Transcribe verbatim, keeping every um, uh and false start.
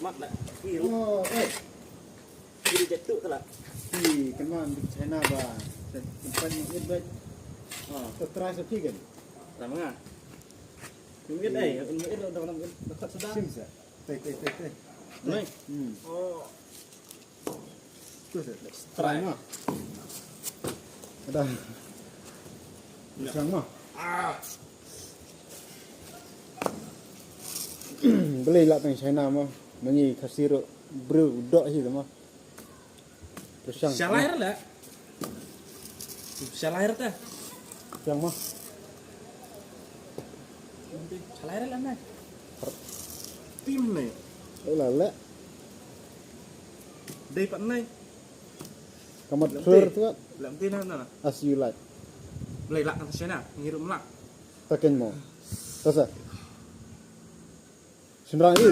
Oh, eh. Kiri jatuh tu lah. Ih, kan man di China ba. Tempat mengit baik. Ah, terterai sepi kan? Lama ngah. Mengit ai, mengit dah dah dah sedang. Sim sa. Teh teh teh teh. Mai. Hmm. Oh. Tu sa. Try mah. Ada. Sang mah. Ah. Balei lah tang China mah. Mani kasiro bro dok hi mah. Shalai lah. Shalai ta. Yang mah. Shalai lah nai. Tim nai. Eh lah leh. Dei pat nai. Kamat clear tu kan. Lam tin na na. As you like. Balei lah kan China ngirup melak. Taken mo. Tasa. Semrang ni.